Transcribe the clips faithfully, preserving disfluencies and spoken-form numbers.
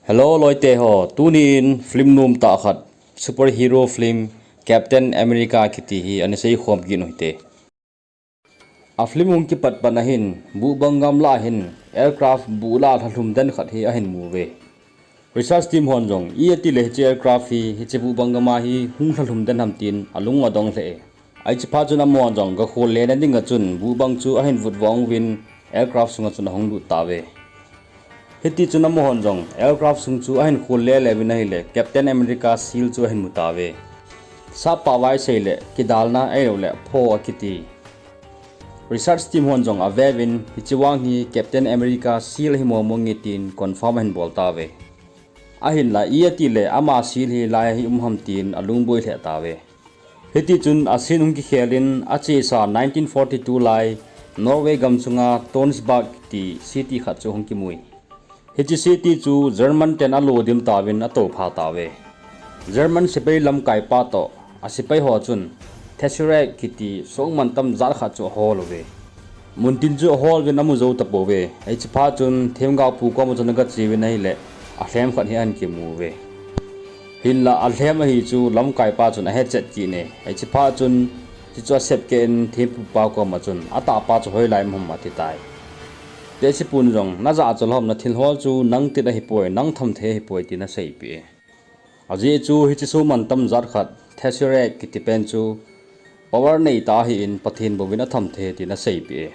Hello loite ho, tuni in film nom tah khat, superhero film Captain America kiti hi ana seikhom kit u hite. A film hung kipat pat na hin, buhbang gam lah hin aircraft buh lah lhalhum den khat hi ahin mu uve. Research team hon jong, iti le hiche aircraft hi, hiche buhbang gam a hi hung lhalhum den ham tin alung adong lheh e. Hiche phat chun amahon jong, ga khol le na ding a chun, buhbang chu ahin vut vong uvin, aircraft sunga chun ahung lut tauve. Hiti chun amahon jong, aircraft sung chu ahin khol le le uvin ahile, Captain America seal chu ahin mu tauve. Sap pao a isei le, kidalna ahilou le, pho akiti. Research team hon jong ave uvin, hiche vang hi Captain America seal hi mong mong e tin confirm ahin bol tauve. Ahinla, iti le ama seal hi lai a hi um ham tin alung boi lheh tauve. Hiti chun a scene hung kikhel in achesa nineteen forty-two lai Norway gam sunga Tonsberg ti city khat chu hung kimu e. Hiche city chu German ten alo dim tauvin ato pha tauve. German sepai lamkai pa toh a sepai ho chun Tesseract kiti songmantam jat khat chu ahol uve. Muntin chu ahol uvin amu jou tapouve. Hiche phat chun themgao pu koma chun aga che uvin ahile, alhem khat hi ahin kimu uve. Hinla alhem ahi chu lamkai pa chun ahe chet kit e. Hiche phat chun, chuchu asep keh in thempu pa koma chun, atahpa chu hoilai um ham ati tai. Tehse pun jong, najah chu lhom, na thil hol chu nang tit ahipoi, nang tham thei ahipoi tin aseipeh e. Ajeh chu hiche songmantam jat khat, Tesseract kiti pen chu power nei tah ahin Pathen bouvin atham thei tin aseipeh e.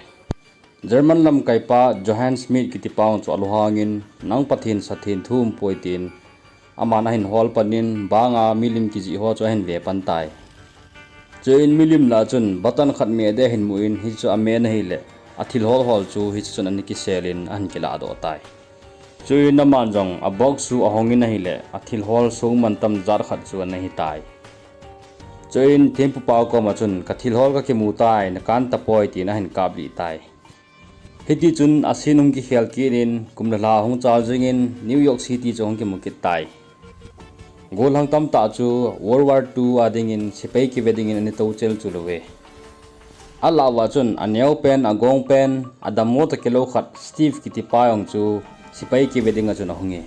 German lamkai pa Johann Schmidt kiti pa chu alunghang in, nang Pathen sathen thu umpoi tin, aman ahin hol pan in, banga milim kijih ho chu ahin ve pan tai. Chuin milim lah chun button khat meh ding ahin mu in, hichu ameh in ahile, athil hol hol chu hiche chun ana kisel in ahin kilah doh tai. Chuin aman jong a box chu ahong in ahile, athil hol songmantam jat khat chu ana hi tai. Chuin thempu pa koma chun, ka thil hol ka kimu tai, na kan tapoi tin ahin kap lih tai. Hiti chun a scene hung kikhel kit in, kum le lha hung chal jing in New York City chu hung kimu kit tai. Gollhang tamtah chu World War Two a ding in sepai kive ding in ana tou chel chul uve. Alah uva chun aneo pen, agong pen, adammo tah kilou khat Steve kiti pa jong chu sepai kive ding a chun ahung e.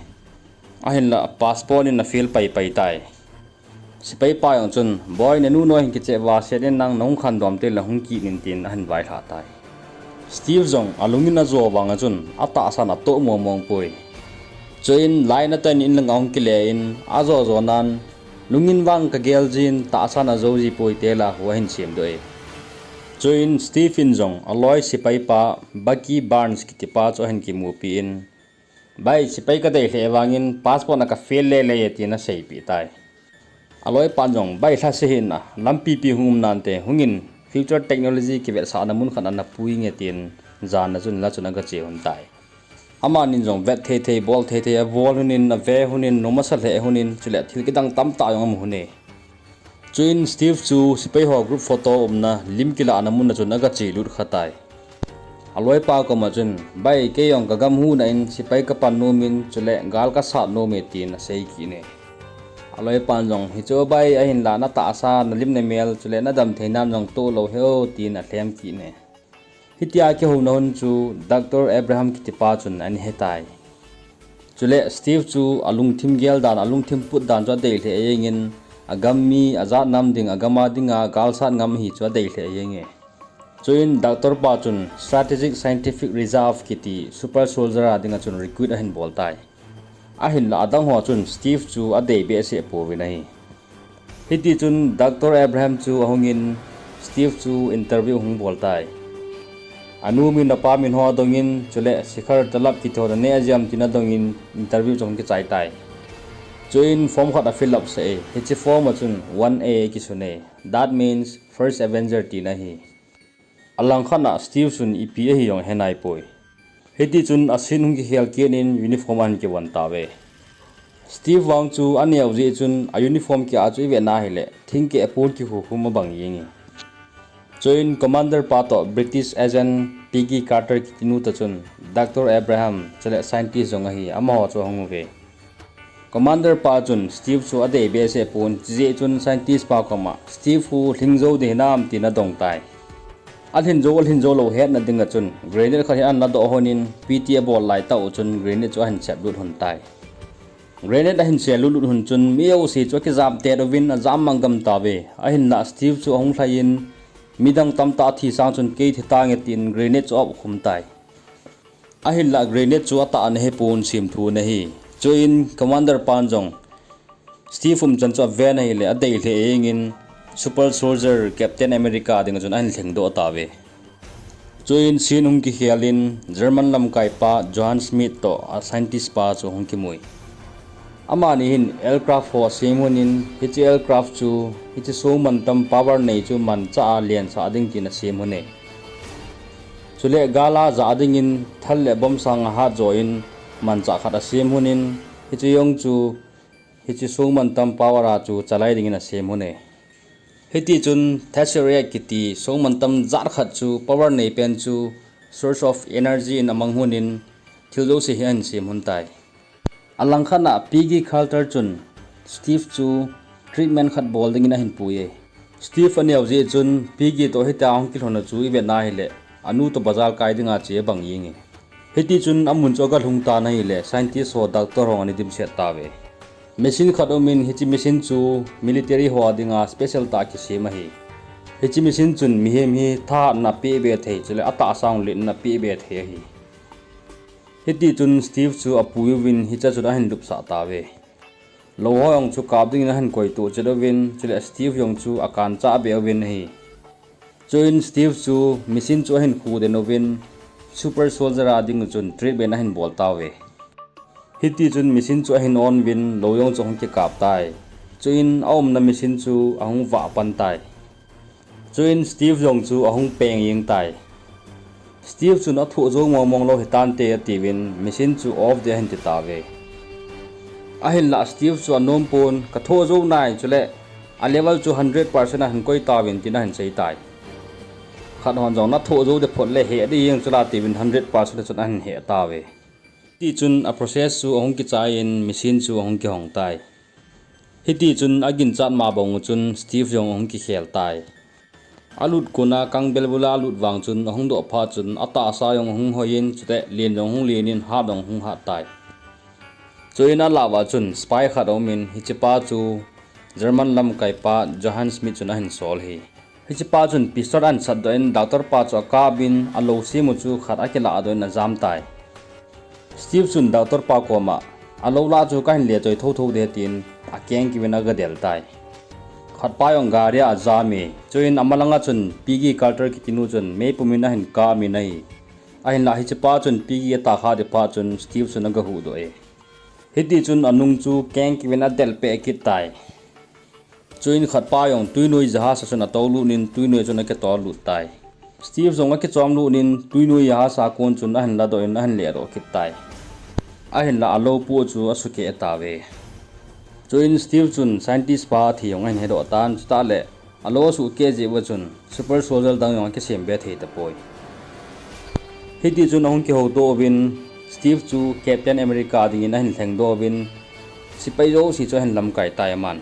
Ahinla passport in afail pai pai tai. Sepai pa jong chun, boi, na nu noi hin kicheh uva set in nang nahung khandom teng le hung kit in tin ahin vailhah tai. Steve jong alung in ajo vang a chun atahsan atoh mong mong poi. Chuin line a tan in lang ahung kile in ajo jo nan, lung in vang ka gel jin, tahsan ajo ji poi ti la hu ahin sem doh e. Chuin Steve in jong aloi sepai pa Bucky Barnes kiti pa chu ahin kimupi in, bai, sepai ka dei lheh vang in passport na ka fail le le e tin aseipeh tai. Aloi pan jong, bai, lhase hih in, lampi pi hung um nante, hung in future technology kivetsahna mun khat a na pui nge tin, jan a chun la chun aga che un tai. Amanin jong vet thei thei, bol thei thei, abol un in, ave un in, nom asa lheh un in, chule thil kidang tamtah jong amu un e. Chuin Steve chu sepai ho group photo umna lim kilahna mun a chun aga che lut kha tai. Aloi pa koma chun, bai, kei jong ka gam huhna in sepai ka pan nom in, chule gal ka sat nom e tin asei kit e. Aloi pan jong, hichu bai, ahinla na tahsa, na lim na mel, chule na dam thei nam jong toh lou hih o tin alhem kit e. Hitia kihouna hun chu Doctor Abraham kiti pa chun ana he tai. Chule Steve chu alungthim gel dan, alungthim put dan chu adei lheh jeng in, agam mi, ajat nam ding, agam a dinga galsat ngam ahi chu adei lheh jeng e. Chuin Doctor pa chun Strategic Scientific Reserve kiti super soldier a dinga chun recruit ahin bol tai. Ahinla adang ho chun Steve chu adei behseh pouvin ahi. Hiti chun Doctor Abraham chu ahung in Steve chu interview ahung bol tai. Anu min, apa min ho adong in, chule Shikhar Talab kiti ho naneh jia em tin adong in interview chu ahung kichai tai. Chuin form khat a fill up sah e, hiche form a chun one A akisun e, that means first Avenger tina ahi. Alangkhat a Steve chun ipi ahi jong ahe naipoi. Hiti chun a scene hung kikhel kit in uniform ahin kivon tauve. Steve vang chu aneo jeh chun a uniform kia chu ivet na hile, thingkeh apon kikhukhum abang jeng e. Chuin commander pa toh British agent Peggy Carter kiti nu toh chun Doctor Abraham, chule scientist jong ahi, amaho chu ahung uve. Commander pa chun Steve chu adei behseh pon, chujeh chun scientist pa koma Steve hu lhing jou ding hinam tin adong tai. Alhin jou, alhin jou lou hetna dinga chun grenade khat hi ana ladoh hon in, P T abol lai tah u chun grenade chu ahin chep lut hon tai. Grenade ahin che lutlut hun chun mi jouse chu akijam tet uvin ajam mang gam tauve. Ahinlah Steve chu ahung lhai in, midang tamtah athi sang chun kei thi tange tin grenade chu aop khum tai. Ahinlah grenade chu atah ana hepon, semthu ana hi. Chuin commander pan jong Steve umchan chu aven ahileh adei lheh jengin Super Soldier Captain America dinga chun ahin lhengdoh tauve. Chuin scene hung kikhel in German lamkaipa Johann Schmidt toh a scientist pa chu hung kimui. Amani hin aircraft ho asem hun in, hiche aircraft chu hiche songmantam power nei chu manchah a lensah ding tin asem hun e. Chule gal a jah dingin thal le bomb sanga hatjo in manchah khat asem hun in, hiche jong chu hiche songmantam power a chu chalai dingin asem hun e. Hitichun Tesseract kiti songmantam jat khat chu power nei pen chu source of energy in amang hun in thil jouse hi ahin sem hun tai. Alangkhat a Peggy Carter chun Steve chu treatment khat bol dingin ahin pui e. Steve aneo jeh chun Peggy toh hitia hung kilhon u chu ivet na hileh anu toh bazar kai dinga che bang jeng e. Hitichun amun chu agalhung tan ahileh scientist ho doctor ho ana dimset tauve. Machine khat umin hiche machine chu military ho a dinga special tah kisem ahi. Hiche machine chun mihem hi thahatna apeh be thei chule atahsa jong letna apeh be thei ahi. Hitichun Steve chu apui uvin hiche a chun ahin lupsah tauve. Lou ho jong chu kap dingin ahin koitoh chet uvin chule Steve jong chu akanchah be uvin ahi. Chuin Steve chu machine chu ahin khu den uvin Super Soldier a dinga chun treatment ahin bol tauve. Hitichun machine chu ahin on uvin lou jong chu ahung kikap tai. Chuin aumna machine chu ahung vah pan tai. Chuin Steve jong chu ahung peng jeng tai. Steve chun athoh jou mongmong lou hitante atiuvin machine chu off ding ahin ti tauve. Ahinlah Steve chu anom pon, kathoh jou nai chule a level chu hundred percent ahin koi tauvin tin ahin sei tai. Khat hon jong nathoh jou ding phot le heh ding jeng chula tiuvin hundred percent a chun ahin heh tauve. Tichun a process chu ahung kichai in machine chu ahung kihong tai. Hitichun aginchat ma bang u chun Steve jong ahung kikhel tai. Alut kona kangbel bula alut vang chun ahung doh phat chun atahsa jong ahung hoi in chule len jong ahung len in hat jong ahung hat tai. Chuin alah uva chun spy khat aumin hichepa chu German lamkaipa Johann Schmidt chun ahin sol ahi. Hichepa chun pistol ahin satdoh in doctor pa chu akap in alou sem u chu khat akilahdoh in ajam tai. Steve chun doctor pa koma alou lah chu kahin lechoi thotho ding tin akeng kivin agadel tai. Khatpa jong gari a ajam e, chuin amalanga chun Peggy Carter kitinu chun meipum in ahin kap in ahi. Ahinlah hichepa chun Peggy atahsa ding phat chun Steve chun agahuhdoh e. Hitichun anung chu keng kivin adelpeh kit tai. Chuin khatpa jong twinoi jahas a chun atoulut in twinoi a chun akitol lut tai. Steve jong akichom lut in twinoi jahas a kon chun ahin ladoh in ahin lehdoh kit tai. Ahinlah alou poh chu asukeh tauve. Chuin Steve chun scientist pa thi jong ahin hedoh tan chutah le alou asuhkeh jeh uva chun super soldier dang jong akisem be thei tapoi. Hitichun ahung kihoutoh uvin Steve chu Captain America dingin ahin lhengdoh uvin sepai jouse chu ahin lamkai tai aman.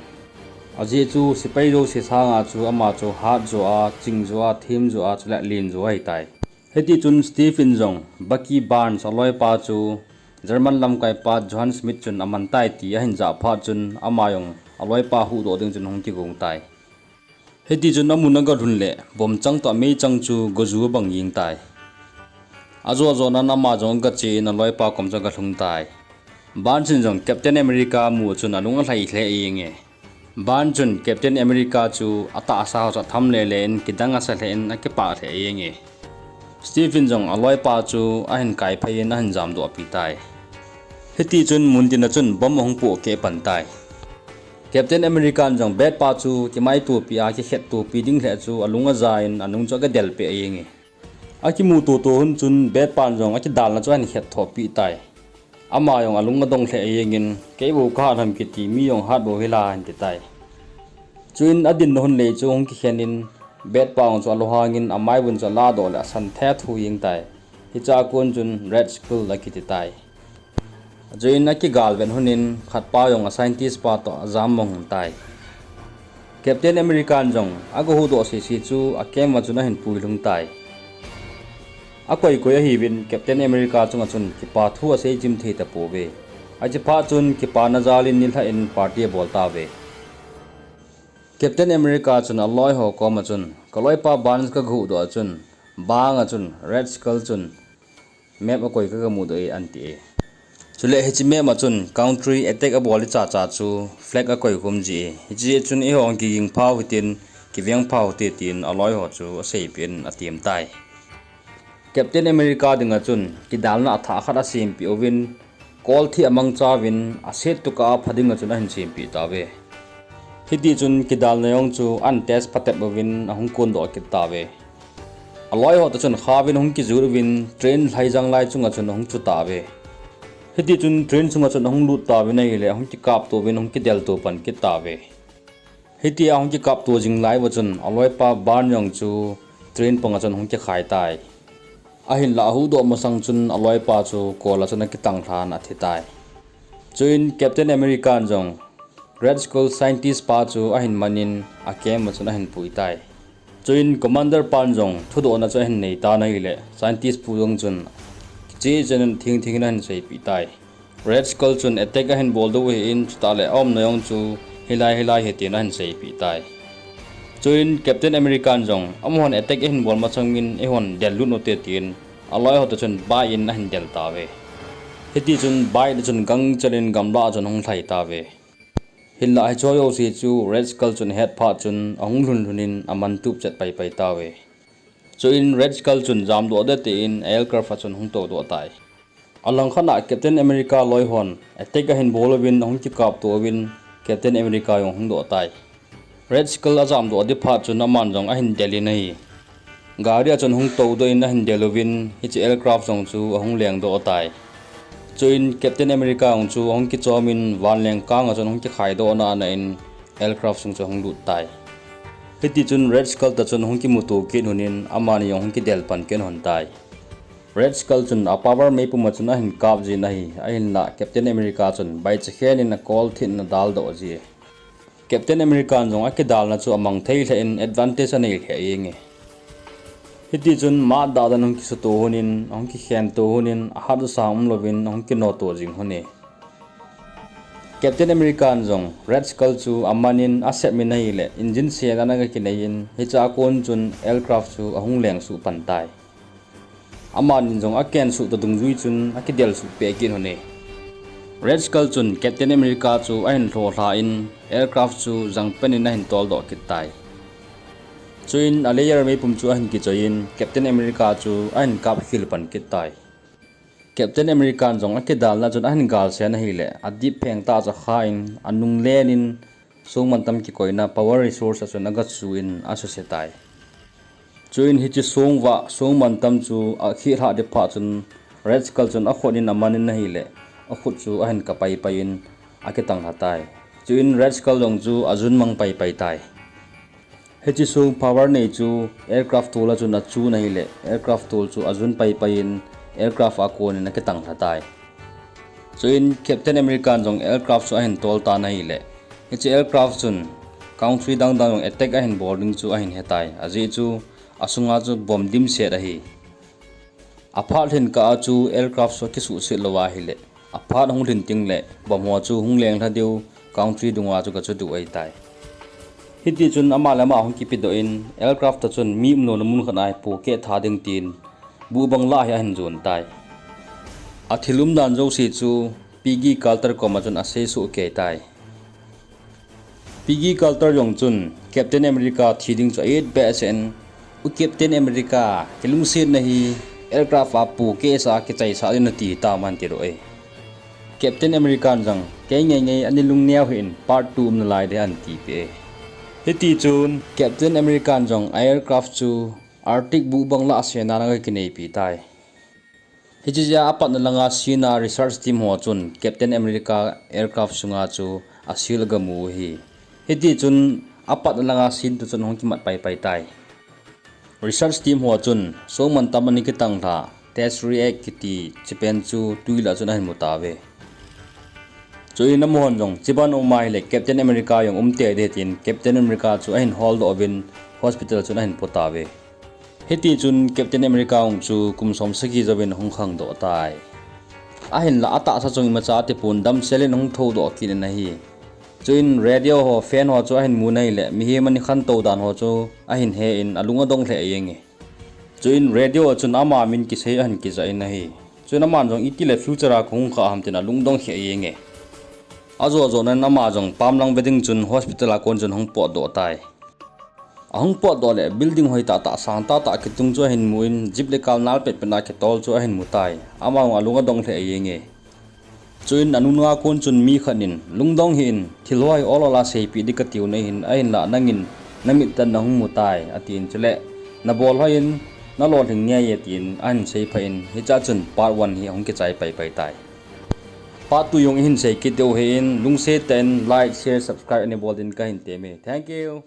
Ajeh chu sepai jouse sanga chu ama chu hatjo a, chingjo a, themjo a, chule lenjo ahitai. Hitichun Steve in jong Bucky Barnes aloipa chu German lamkaipa Johann Schmidt chun aman tai ti ahin jah phat chun ama jong aloipa huhdoh ding chun ahung kigong tai. Hitichun amun agalhun leh bomchang toh meichang chu goju abang jeng tai. Ajo ajonan ama jong agache in aloipa kom chu agalhung tai. Barnes in jong Captain America amu chun alung alhai lheh jenge. Barnes chun Captain America chu atahsa ho chu atham lele in kidang asa lheh in akipah lheh jenge. Steve in jong aloipa chu ahin kaiphei in ahin jamdohpi tai. Hitichun muntina chun bomb ahung pohkeh pan tai. Captain America in jong bat pa chu kimaitopi a kikhettopi ding lheh chu alung aja in anung chu agadelpeh jenge. Akimutoto hun chun bat pan jong akidalna chu ahin khetthohpeh tai. Ama jong alung adong lheh jengin, keibou kahat ham kiti mi jong hatbou hila ahin ti tai. Chuin adinna hun lei chu ahung kikhen in bat pa jong chu alunghangin amaivun chu aladoh leh asan thethu jeng tai. Hichea kon chun Red Skull akiti tai. Chuin akigalvet hun in khatpa jong a scientist pa toh ajam mong tai. Captain America in jong agahuhdoh sese chu a camp a chun ahin puilhung tai. Akoi koi ahiuvin Captain America chunga chun kipa thu asei chim thei tapouve. Ache phat chun kipana jal in nilhah in party abol tauve. Captain America chun aloi ho koma chun, "Kaloipa Barnes kaga huhdoh a chun, bang a chun Red Skull chun map akoi kaga mudoh e," ahin ti e. Chule hiche map a chun country attack abol ding chacha chu flag akoi khum ji e. Hiche jeh chun eiho kiging phau hitin, kiveng phau hite tin aloi ho chu aseipeh in atem tai. Captain America dinga chun kidalna athah khat asempeh uvin, kol thih amangcha uvin, aset tokah a pha dinga chun ahin sempeh tauve. Hitichun kidalna jong chu ahin test phatep uvin ahung kondoh kit tauve. Aloi ho toh chun khauvin ahung kijot uvin train lhaijang lai chunga chun ahung chu tauve. Hitichun train chunga chun ahung lut tauvin ahile ahung kikapto uvin ahung kidelto pan kit tauve. Hitia ahung kikapto jing lai uva chun aloipa Barnes jong chu train panga chun ahung kikhai tai. Ahinlah ahuhdoh masang chun aloipa chu kol a chun akitang lhan athi tai. Chuin Captain America jong Red Skull scientist pa chu ahin manin a camp a chun ahin pui tai. Chuin Commander pan jong thudohna chu ahin nei tan ahile, scientist pu jong chun kicheh cheh in thingthing in ahin seipeh tai. Red Skull chun attack ahin bol diu ahin, chutah le aumna jong chu hilai hilai hi tin ahin seipeh tai. Chuin Captain America jong amahon attack ahin bol masang in eihon del lut ute tin aloi ho toh chun bike in ahin del tauve. Hitichun bike chun gangchel in gamlah a chun ahung lhai tauve. Hinlah hiche jouse chu Red Skull chun ahet phat chun ahung lhun lhun in aman tup chet pai pai tauve. Chuin Red Skull chun jamdoh ding tin aircraft a chun ahung toudoh tai. Alangkhat a Captain America loi hon attack ahin bol uvin ahung kikapto uvin Captain America jong ahung doh tai. Red Skull ajamdoh ding phat chun aman jong ahin del in ahi. Gari a chun ahung toudoh in ahin del uvin hiche aircraft jong chu ahung lengdoh tai. Chuin Captain America jong chu ahung kichom in vanleng kang a chun ahung kikhaidoh na na in aircraft sung chu ahung lut tai. Hitichun Red Skull toh chun ahung kimuto kit lhon in amani jong ahung kidel pan kit lhon tai. Red Skull chun a power meipum a chun ahin kap jin ahi, ahinlah Captain America chun baichakhen in akol thih in adaldoh ji. Captain America jong akidalna chu amang thei lheh in advantage anei lheh jenge. Hitichun matdah dan ahung kisuto lhon in, ahung kikhento lhon in, ahat u sang umlouvin ahung kinoto jing lhon e. Captain America jong Red Skull chu amanin asep in ahile, engine sena ana kinei in, hichea kon chun aircraft chu ahung lengsuh pan tai. Amanin jong akensuh toh dungjui chun akidelsuh peh kit lhon e. Red Skull chun Captain America chu ahin lhohlha in aircraft chu jangpen in ahin toldoh kit tai. Chuin a layer meipum chu ahin kichoi in Captain America chu ahin kapkhel pan kit tai. Captain America jong akidalna chun ahin galsen ahile, adip pheng tah chu akha in, anung len in, song mantam kikoina power resource a chun agachu in asuse tai. Chuin hiche song vah, song mantam chu akhihlhah ding phat chun Red Skull chun akhut in amanin ahile, akhut chu ahin kapaipai in akitang lha tai. Chuin Red Skull jong chu ajun mang paipai tai. Hiche song power nei chu aircraft tol a chun achun ahile, aircraft tol chu ajun paipai in aircraft a kon in akitang lha tai. Chuin Captain America jong aircraft chu ahin tol tan ahile, hiche aircraft chun country dang dang jong attack ahin bol ding chu ahin he tai. Ajeh chu asunga chu bomb dimset ahi. Aphat lhin kah a chu aircraft chu akisuhset lou ahile, aphat hung lhin teng le bomb ho chu hung lenglha diu, country dunga chu gachu diu ahitai. Hitichun ama le ama hung kipedoh in aircraft toh chun mi umlouna mun khat a pohkeh tha ding tin buhbang lah hi ahin jon tai. Athil umdan jouse chu Peggy Carter koma chun aseisoh kei tai. Peggy Carter jong chun Captain America thi ding chu a-it behseh in, "U Captain America, kilungsetna hi aircraft a pohkeh sa a kichaisah ding nati tam?" ahin tidoh e. Captain America jong, "Kei ngeingei, ani lungneo hih in, part two um nalai ding," ahin tipeh e. Hitichun Captain America jong a aircraft chu Arctic buhbang lah sena ana kineipi tai. Hiche jeh a apatna langa sena research team ho chun Captain America aircraft sunga chu asil agamu u ahi. Hitichun apatna langa sen toh chun ahung kimat paipai tai. Research team ho chun song mantam ana kitang lha, test react kiti, hiche pen chu twi lah chun ahin mu tauve. Chuin amahon jong, "Hiche ban um ahile Captain America jong um tei ding ahi," tin Captain America chu ahin holdoh uvin hospital chun ahin po tauve. Hitichun Captain America jong chu kum som sagi jouvin ahung khangdoh tai. Ahinla atahsa chung imacha atipon damsel in ahung thoudoh kit in ahi. Chuin radio ho, fan ho chu ahin mu in ahile, mihem ahin khantou dan ho chu ahin he in alung adong lheh jenge. Chuin radio a chun ama min kisei ahin kijah in ahi. Chuin aman jong itile future a kahung kha ham tin alungdong lheh jenge. Ajo jo nan ama jong pamlang ve ding chun hospital a kon chun ahung potdoh tai. Ahung potdoh le building hoi tahtah sang tahtah kitung chu ahin mu in, jeep le car nal petpet a kitol chu ahin mu tai. Ama jong alung adong lheh jenge. Chuin anunga kon chun mi khat in, lungdong hih in, thil ho hi ol ol a seipeh ding katiu nahin, ahinla nangin namit tah in nahung mu tai, atin, chule nabol hoi in nalolhing nge, atin ahin seiphat in, hichea chun part one hi ahung kichai paipai tai. Part two jong ihin sei kit diu ahin, lungset tah in like, share, subscribe anabol din kahin temme. Thank you.